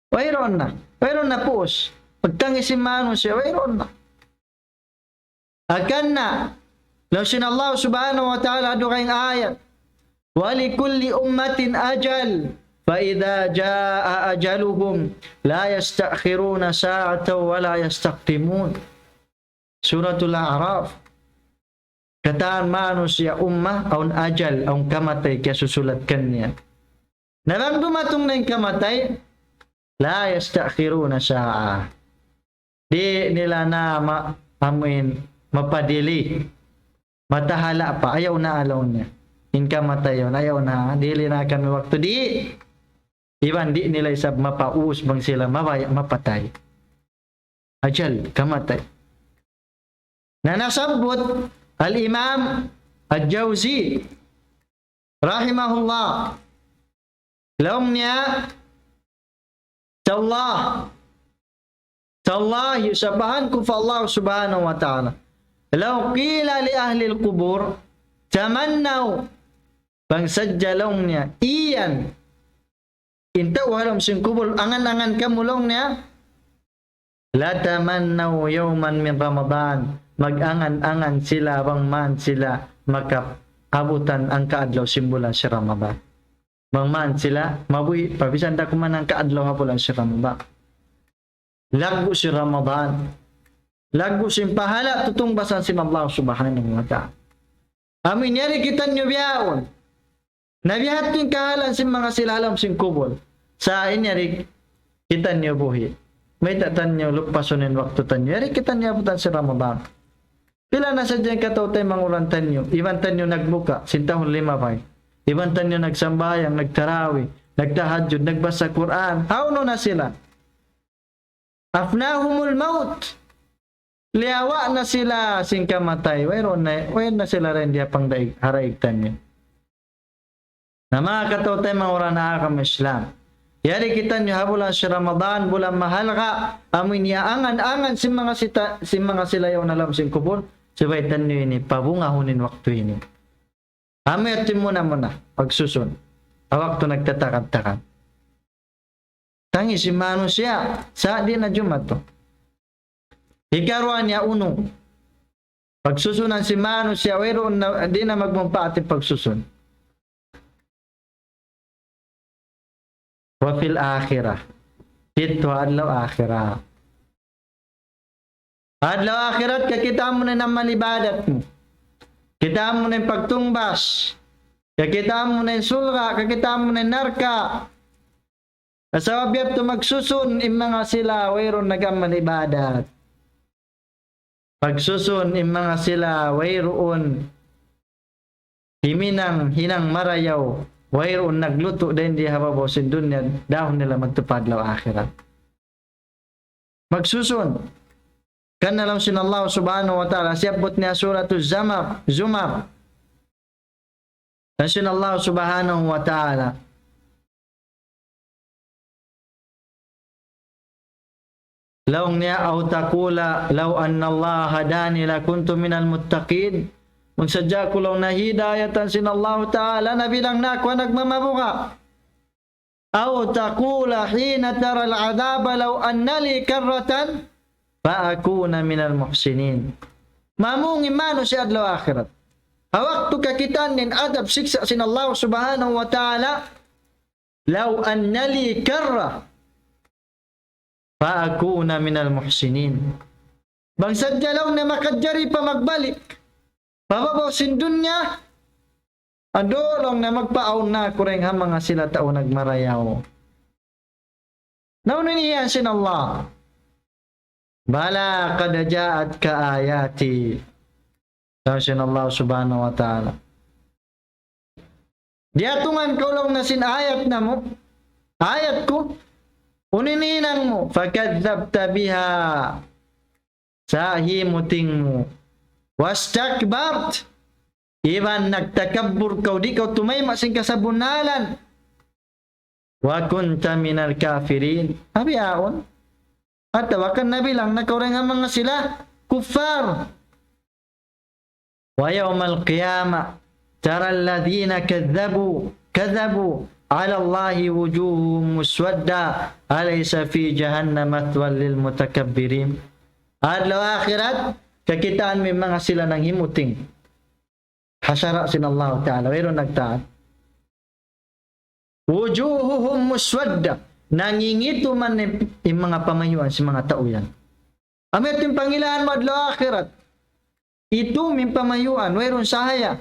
Wayruun na. Wayruun na puus. Pagtangis sin manusiya', wayruun na. Hangkan na, laung sin Allah Subhanahu wa Ta'ala ha dugaing ayat, ولكل أمة أجل فإذا جاء أجلهم لا يستأخرون ساعة ولا يستقدمون. Suratul A'raf. Katan manusiya' umma, awn ajal, awn kamatay, kiyasusulat kaniya. Na bang dumatung na in kamatay, لا يستأخرون ساعة. Di' nila na ma-, amuin mapadili. Matahala pa, ayaw na laung niya. In kamatay yaun, ayaw na, dihili na kami waktu di'. Iban di' nila isab mapaus bang sila mabaya' mapatay. Ajal, kamatay. Na nasabbut Al-Imam Al-Jawzi, rahimahullah. Laung niya, تالله، تالله, sapahan ku pa Allah Subhanahu wa Ta'ala. لو قيل لأهل القبور تمنوا. Bang sadja laung niya, iyan in tau ha lawm sin kubul, angan-angan kamu laung niya, لتمنوا يوما من رمضان. Mag-angan-angan sila bang man sila makaabutan hangka adlaw sin bulan sin Ramadan. Bang man sila, mabuhi', pa bisan da kuman hangka adlaw ha bulan sin Ramadan. Laggu' sin Ramadan. Laggu' sin pahala' tutungbasan sin Allah Subhanahu wa Ta'ala. Amu in yari kitaniyu bihaun. Na biya' ha yan in kahalan sin manga sila ha lawm sin kubul. Sa' in yari kitaniyu buhi'. Mayta' taniyu lupasun in waktu taniyu. Yari kitaniyu abutan sin Ramadan. Pila na sadja in kataw-taymanghuran taniyu. Iban taniyu nagbuka, sin tahun limabay. Iban taniyu nagsambahayang, nagtarawih, nagtahajjud, nagbasa Qur'an. Hawnu na sila? أفناهم الموت. Liyawa' na sila sin kamatay. Wayruun na, wayruun na sila dayn di ha pangdaig, ha daig taniyu. Na manga kataw-taymanghuran ha agama Islam. Yari kitaniyu ha bulan sin Ramadan, bulan mahalga', amu in iyaangan-angan sin manga sita-, sin manga sila yaun ha lawm sin kubul, subay taniyu ini pabungahun in waktu ini. Amu yadtu in muna-muna, pagsusun. Ha waktu nagtatakad-takad. Tangis sin manusiya', sa' di' na jumatu. Hikaruwa niya unu. Pagsusunan sin manusiya', wayruun na, di' na magmumpaat in pagsusun. وفي الآخرة. Didtu ha adlaw akhirat. Adlaw akhirat, kakitaan mu na in amal ibadat mu. Kakitaan mu na in pagtungbas. Kakitaan mu na in surga', kakitaan mu na in narka'. Sabab yadtu magsusun in manga sila wayruun nag-amal ibadat. Pagsusun in manga sila wayruun himinang hinang marayaw, wayruun naglutu' dayn di ha babaw sin dunya, dahun nila madtu pa adlaw akhirat. Magsusun. Karna' laung sin Allah Subhanahu wa Ta'ala, siyabbut niya Suratul Zamar, Zumar. Laung sin Allah Subhanahu wa Ta'ala, laung niya, أو تقول لو أن الله هداني لكنت من المتقين. Bang sadja aku laung niya hidayatan sin Allah Ta'ala, nabilang na aku nagmamabuga'. أو تقول حين ترى العذاب لو أن لي كرة فأكون من المحسنين. Mamung in manusiya' adlaw akhirat. Ha waktu kakitaan niya in adab siksa' sin Allah Subhanahu wa Ta'ala, لو أن لي كرة فأكون من المحسنين. Bang sadja laung niya makajari pa magbalik pa babaw sin dunya, adu laung niya magpaawn na aku dayn ha manga sila tau nagmarayaw. Na unu in iyan sin Allah? بلى قد جاءتك آياتي. Laung sin Allah Subhanahu wa Ta'ala, diyatungan kaw laung niya sin ayat namu', ayat ku, unu in hinang mu, فكذبت بها, sa' himuting mu, واستكبرت, iban nagtakabbur kaw, di' kaw tumayma' sin kasabunnalan, وكنت من الكافرين. Abi awn. Atawa kan nabilang na kaw dayn ha manga sila kuffar. ويوم القيامة ترى الذين كذبوا، كذبوا على الله وجوههم مسودة أليس في جهنم مثوى للمتكبرين. Adlaw akhirat, kakitaan mu in manga sila nanghimuting ha sara' sin Allah Ta'ala, wayruun nagtaat. وجوههم مسودة. Nangingitu man in, in manga pamayuan sin manga tau yan. Amu yadtu in pangilaan mu adlaw akhirat. Itum in pamayuan, wayruun sahaya.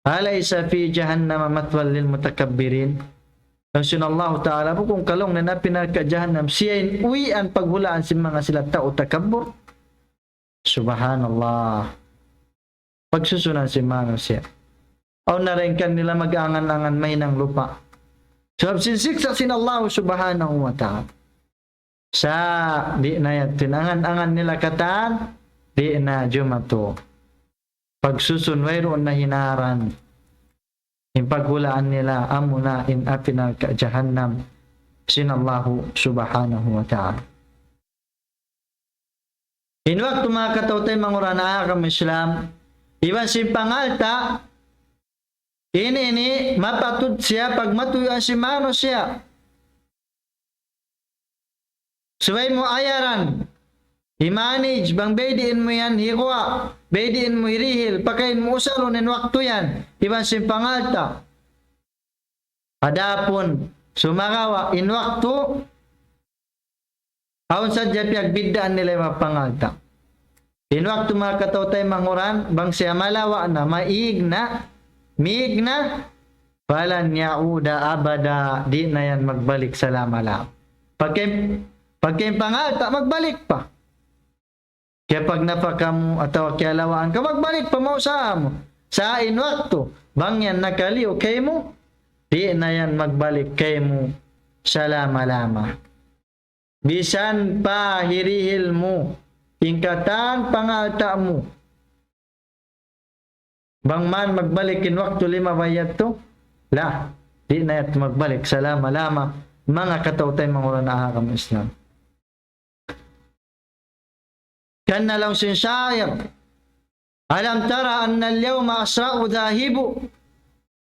أليس في جهنم مثوى للمتكبرين. Laung sin Allah Ta'ala, bukun ka laung niya in api narka' jahannam, siya in uwian paghulaan sin manga sila tau takabbur. Subhanallah. Pagsusunan sin manusiya'. Awn na dayn kanila mag-angan-angan mahinang lupa'. Sabab sin siksa' sin Allah Subhanahu wa Ta'ala. Sa' di' na yadtu in angan-angan nila katan, di' na jumatu. Pagsusun wayruun na hinaran. In paghulaan nila, amuna in api narka' jahannam sin Allahu Subhanahu wa Ta'ala. In waktu manga kataw-taymanghuran ha agama Islam, iban sin pangalta', in ini mapatud siya pagmatuyuan sin manusiya'. Subay mu ayaran, i-manage, bang biyadiin mu yan higuwa', biyadiin mu hirihil, pakain mu usalun in waktu yan, iban sin pangalta'. Adapun sumagawa' in waktu, awn sadja piyagbiddaan nila in manga pangalta'. In waktu manga kataw-taymanghuran, bang siya malawa' na, maig na, miig na, فلن يعود أبدا, di' na yan magbalik salama-lama. Pagka, pagka in pangalta', magbalik pa. Kiyapagnapakan mu atawa kiyalawaan kaw, magbalik pa mausaha mu. Sa' in waktu, bang yan nakaliyu kaymu, di' na yan magbalik kaymu salama-lama. Misan pa hirihil mu in katan pangalta' mu. Bang man magbalik in waktu limabay yadtu, la, di' na yadtu magbalik salama-lama, manga kataw-taymanghuran ha agama Islam. Kan laung sin syair, ألم تر أن اليوم أسرع ذاهب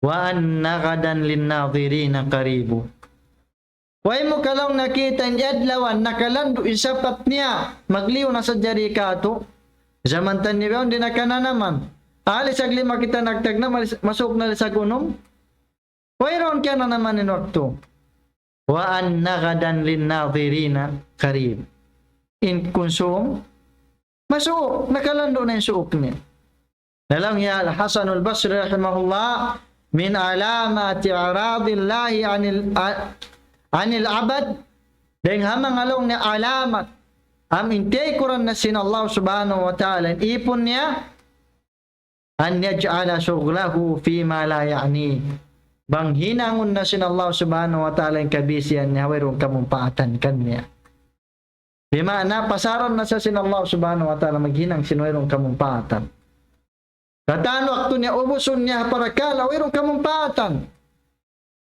وأن غدا للناظرين قريب. Way mu ka laung nakita' in adlawan nakalandu' in sapat niya, magliyu na sadja di katu'. Jaman taniyu yaun di' na kananaman. Alisag lima kita nagtagna', malis-, masuuk na lisag unum. Wayruun kiyananaman in waktu. وأن غدا للناظرين قريب. In kunsum, masuuk, nakalandu' na in suuk niya. Na laung hi Al-Hasan Al-Basri rahimahullah, من علامات إعراض الله عن ال-, عن العبد, dayn ha manga laung niya alamat, amu in taykuran na sin Allah subhanahu wa ta'ala, in ipun niya, أن يجعل شغله فيما لا يعنيه. Bang hinangun na sin Allah subhanahu wa ta'ala in kabisihan niya, wayruun kamumpaatan kaniya. Di' maana, pasaran na siya sin Allah subhanahu wa ta'ala, maghinang sin wayruun kamumpaatan. Katan waktu niya, ubusun niya, parakala', wayruun kamumpaatan.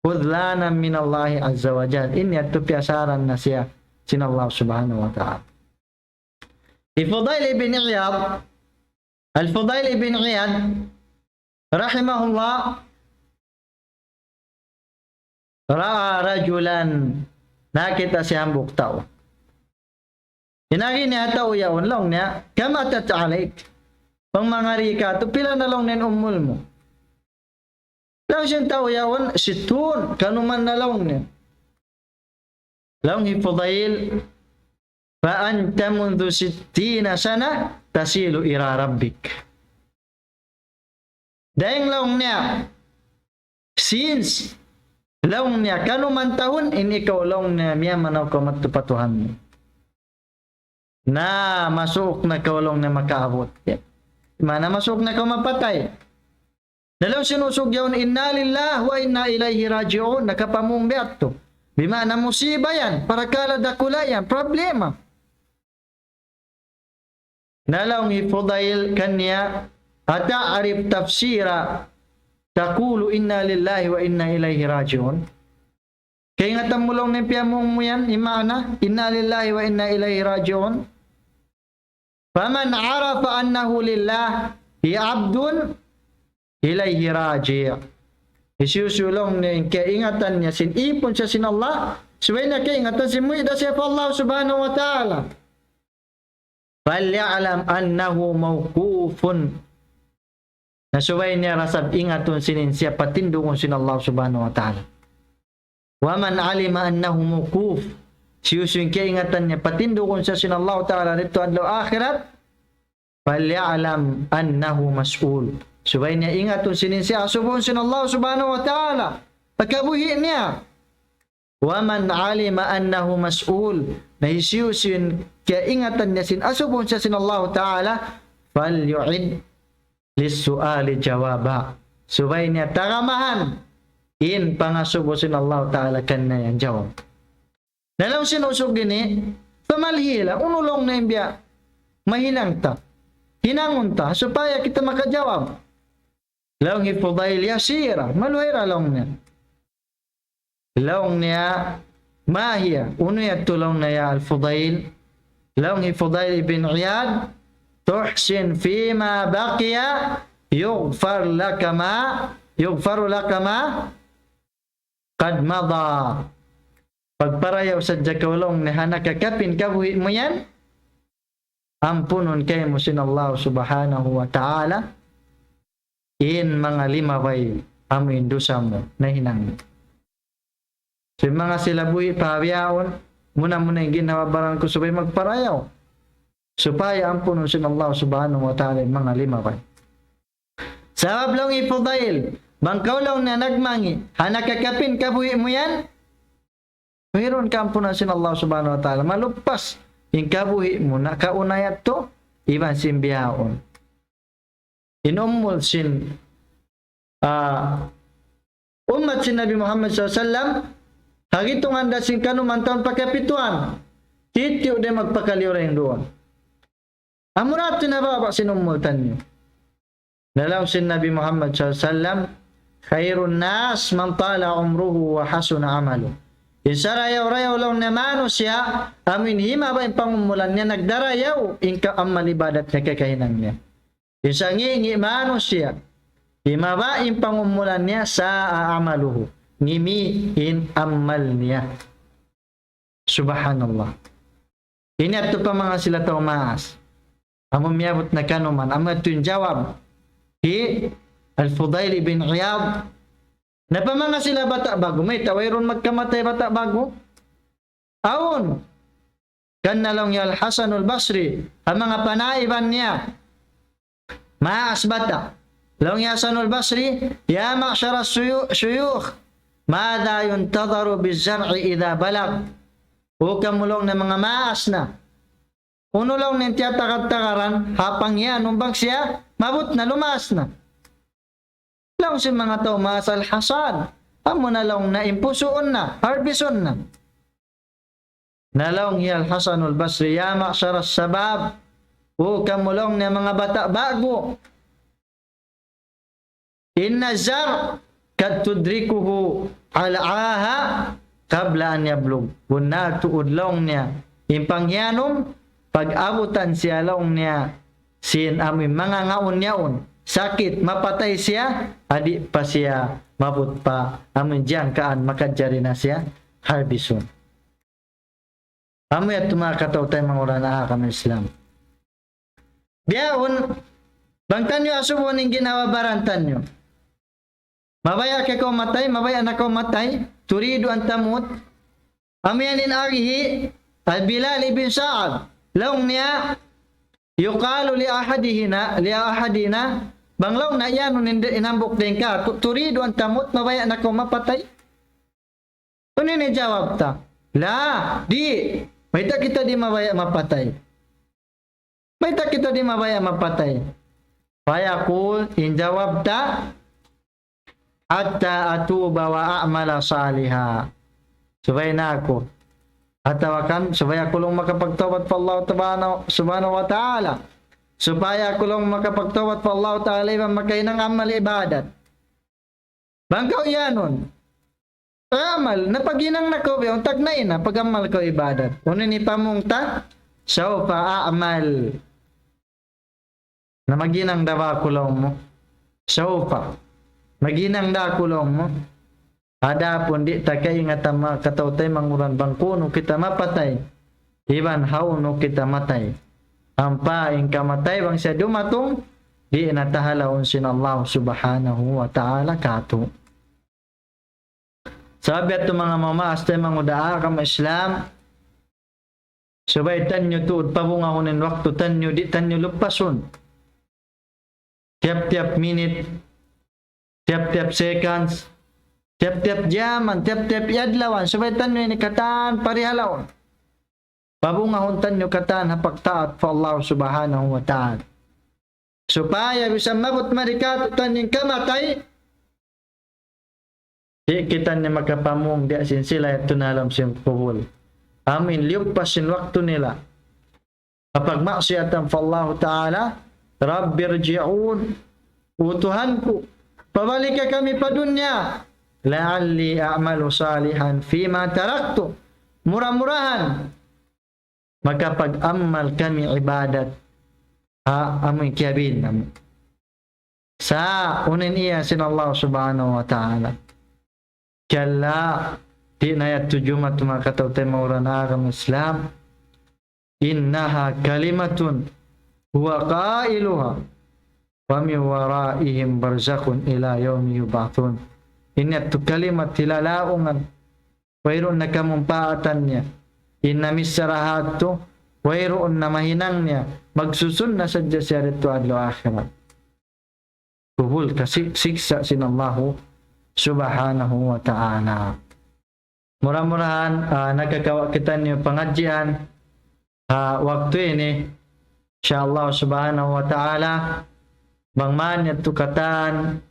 خذلانا من الله عز وجل. In yadtu piyasaran na siya sin Allah subhanahu wa ta'ala. Hi Fudail ibn Iyad, Al-Fudail ibn Iyad, rahimahullah, رأى رجلا, nakita' siya hambuuk tau. In agi niya tau yaun laung niya, كم أتت عليك؟ Bang mangari katu', pila na laung niya in umul mu? Laung sin tau yaun, ستون, kanuman na laung niya. Laung hi Fudail, فأنت منذ ستين سنة تصل إلى ربك. Dayng laung niya, since, laung niya, kanuman tahun, in ikaw laung niya, miyamanaw kaw madtu pa Tuhan mu. Na, masuuk na kaw laung niya makaabut. Maana masuuk na kaw mapatay. Na laung sin usug yaun, إنا لله وإنا إليه راجعون, nakapamung biya' yadtu. Bima'na musiba yan, parakala' dakula' yan, problema. Na laung hi Fudail kaniya, أتعرف تفسير تقول إنا لله وإنا إليه راجعون؟ Kaingatan mu laung niya in piyamung mu yan, in maana, إنا لله وإنا إليه راجعون. فمن عرف أنه لله عبد إليه راجع. Hisiyu-siyu laung niya in kaingatan niya sin ipun siya sin Allah, subay niya kaingatan sin muwi' da siya pa Allah subhanahu wa ta'ala. فليعلم أنه موقوف. Na subay niya da isab ingatun sin in siya patindugun sin Allah subhanahu wa ta'ala. ومن علم أنه موقوف. Hisiyu-siyu in kaingatan niya patindugun siya sin Allah ta'ala didtu adlaw akhirat, فليعلم أنه مسؤول. Subay niya ingatun sin in siya asubuhun sin Allah subhanahu wa ta'ala ha kabuhi' niya. ومن علم أنه مسؤول. Na hisiyu-siyu in kaingatan niya sin asubuhun siya sin Allah ta'ala, فليعد للسؤال جوابا. Subay niya tagamahan in pangasubu sin Allah ta'ala kaniya yan jawab. Na laung sin usug ini, فما الحيلة, unu laung niya in biya' mahinang ta, hinangun ta, supaya kita makajawab. Laung hi Fudail, يسيرة, maluhay ra laung niya. Laung niya, ما هي, unu yadtu laung niya ya Al-Fudail? Laung hi Fudail ibn Iyad, تحسن فيما بقي يغفر لك ما، يغفر لك ما قد مضى. Pagparayaw sadja kaw laung niya ha nakakapin kabuhi' mu yan, ampunun kaymu sin Allah subhanahu wa ta'ala in manga limabay amu in dusa mu nahinang. Sin manga sila buhi' pa bihaun, muna-muna in ginhawa-baran ku subay magparayaw. Supaya ampunun sin Allah Subhanahu wa Ta'ala in manga limabay. Sabab laung hi Fudail, bang kaw laung niya nagmangi', ha nakakapin kabuhi' mu yan, wayruun kaampunan sin Allah Subhanahu wa Ta'ala. Maluppas in kabuhi' mu nakauna yadtu, iban sin bihaun. In umul sin, ah, ummat sin Nabi Muhammad sallallahu alayhi wasallam, ha gitungan da sin kanuman tahun pa kapituan, titiyu' da magpakaliyu dayn duun. Amura yadtu in baba' sin umul taniyu. Na laung sin Nabi Muhammad sallallahu alayhi wasallam, خير الناس من طال عمره وحسن عمله. In sarayaw-rayaw laung niya manusiya', amu in himaba' in pangumulan niya, nagdarayaw in ka-, amal ibadat niya, kakahinang niya. In sangi'-ngi' manusiya', himaba' in pangumulan niya, ساء عمله. Ngimi' in amal niya. Subhanallah. Ini yadtu pa manga sila tau maas. Amu miyabut na kanuman, amu yadtu in jawab hi Al-Fudail ibn Iyad. Na pa manga sila bata' ba'gu, mayta' wayruun magkamatay bata' ba'gu? Awn. Kan na laung hi Al-Hasanul Basri, ha manga panaiban niya. Maas bata'. Laung hi Hasanul Basri, يا معشر الشيو-، الشيوخ، ماذا ينتظر بالزرع إذا بلغ؟ O kamu laung niya manga maas na. Unu laung niya in tiyatagad-tagaran, ha panghiyanum bang siya, maabut na, lumaas na. Laung sin manga tau maas, al-hasad. Amu na laung niya in pusuun na, harvestun na. Na laung hi Al-Hasanul Basri, يا معشر الشباب, o kamu laung niya manga bata' ba'gu. إن الزرع قد تدركه العاهة قبل أن يبلغ. Bunnal tuud laung niya, in panghiyanum, pag-abutan siya laung niya, sin amu in manga ngaun yaun, sakit, mapatay siya, di' pa siya maabut pa amu in jangkaan makajari na siya harvestun. Amu yadtu manga kataw-taymanghuran ha agama Islam. Bihaun, bang taniyu asubuhun in ginhawa-baran taniyu. Mabaya' kaw matay, mabaya' na kaw matay, تريد أن تموت. Amu yan in agi hi Al-Bilal ibn Sa'ad. Laung niya, يقال لأحدنا، لأحدنا, bang laung niya yan, in, in hambuuk dayn kātu', تريد أن تموت, mabaya' na kaw mapatay. Unu in jawab ta? La, di'. Mayta' kita di' mabaya' mapatay? Mayta' kita di' mabaya' mapatay? فيقول, in jawab ta, حتى أتوب وأعمل صالحا. Subay na aku. Atawa kan, subay aku laung makapagtawbat pa Allah Subhanahu, Subhanahu wa Ta'ala. Supaya aku laung makapagtawbat pa Allah Ta'ala iban makahinang amal ibadat. Bang kaw iyanun. Amal, na paghinang na kaw biya', untag na ina, pag-amal kaw ibadat. Unu in pamung ta? سوف أعمل. Na maghinang da ba aku laung mu? سوف. Maghinang da aku laung mu? Adapun di' ta kaingatan manga kataw-taymanghuran bang kunu' kita mapatay. Iban hawnu kita matay. Ampa in kamatay bang siya dumatung, di' na ta halaun sin Allah Subhanahu wa Ta'ala kātu'. Sabab yadtu manga mamaas taymanghud ha agama Islam, subay taniyu tuud pabungahun in waktu taniyu, di' taniyu lupasun. Tiyap-tiyap minit, tiyap-tiyap seconds, tiyap-tiyap jaman, tiyap-tiyap adlawan, subay taniyu ini katan parihalaun. Pabungahun taniyu katan ha pagtaat pa Allah Subhanahu wa Ta'ala. Supaya bisan maabut mari kātu'niyu in kamatay, di' kitaniyu makapamung di' sin sila yadtu ha lawm sin kubul. Amu in liyupas sin waktu nila ha pagmaksiyatan pa Allahu Ta'ala, رب ارجعون. O Tuhan ku, pabalika kami pa dunya. لعلي أعمل صالحا فيما تركت. Mura-murahan, makapag-amal kami ibadat ha amu in kiyabin namu'. Sa' unu in iyan sin Allah Subhanahu wa Ta'ala? كلا, di' na yadtu jumatu manga kataw-taymanghuran ha agama Islam. إنها كلمة هو قائلها ومن ورائهم برزخ إلى يوم يبعثون. In yadtu kalimat hilalaungan. wayruun na kamumpaatan niya. In namissara ha yadtu, wayruun na mahinang niya. Magsusun na sadja siya didtu adlaw akhirat. Kubul kasi siksa' sin Allahu Subhanahu wa Ta'ala. Mura-murahan, ah, nakakawa' kitaniyu pangadjian, ah, waktu ini. Insya Allah Subhanahu wa Ta'ala, bang man yadtu katan,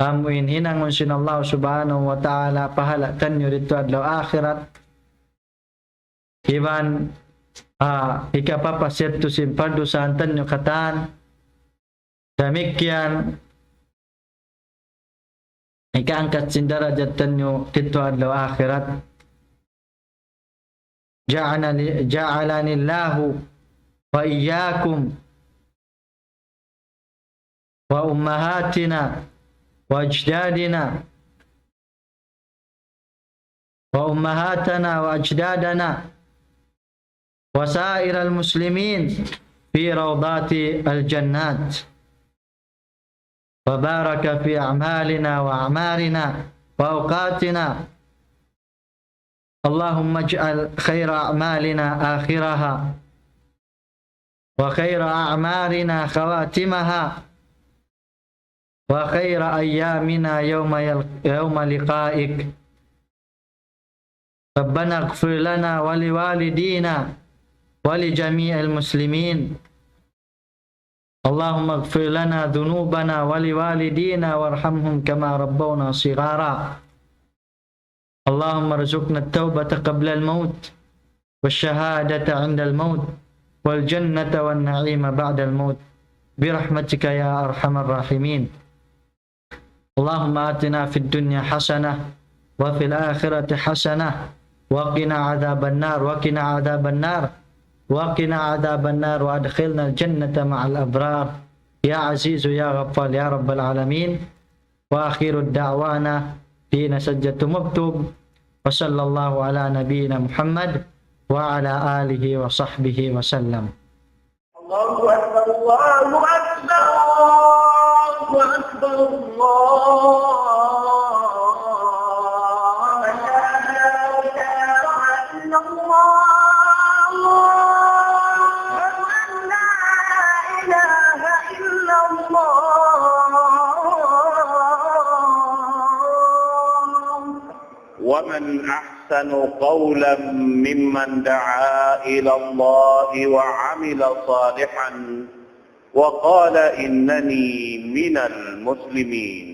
amu in hinangun sin Allah Subhanahu wa Ta'ala, pahala' taniyu didtu adlaw akhirat. Iban, ah, hikapapas yadtu sin pardusahan taniyu katan. Damikkiyan, hikaangkat sin darajat taniyu didtu adlaw akhirat. جعلني، جعلني الله وإياكم وأمهاتنا وأجدادنا وأمهاتنا وأجدادنا وسائر المسلمين في روضات الجنات، وبارك في أعمالنا وأعمارنا وأوقاتنا. اللهم اجعل خير أعمالنا آخرها، وخير أعمارنا خواتمها، وخير أيامنا يوم يل-، يوم لقائك. ربنا اغفر لنا ولوالدينا ولجميع المسلمين. اللهم اغفر لنا ذنوبنا ولوالدينا وارحمهم كما ربونا صغارا. اللهم ارزقنا التوبة قبل الموت، والشهادة عند الموت، والجنة والنعيم بعد الموت، برحمتك يا أرحم الراحمين. اللهم آتنا في الدنيا حسنة، وفي الآخرة حسنة، وقنا عذاب النار، وقنا عذاب النار، وقنا عذاب النار، وأدخلنا الجنة مع الأبرار، يا عزيز يا غفار يا رب العالمين. وآخر دعوانا، dī na sadja tumubtub. وصلى الله على نبينا محمد وعلى آله وصحبه وسلم. الله أكبر، الله أكبر، الله أكبر، الله أكبر. أشهد أن لا إله إلا الله. أشهد أن لا إله إلا الله. ومن أحسن قولا ممن دعا إلى الله وعمل صالحا وقال إنني من المسلمين.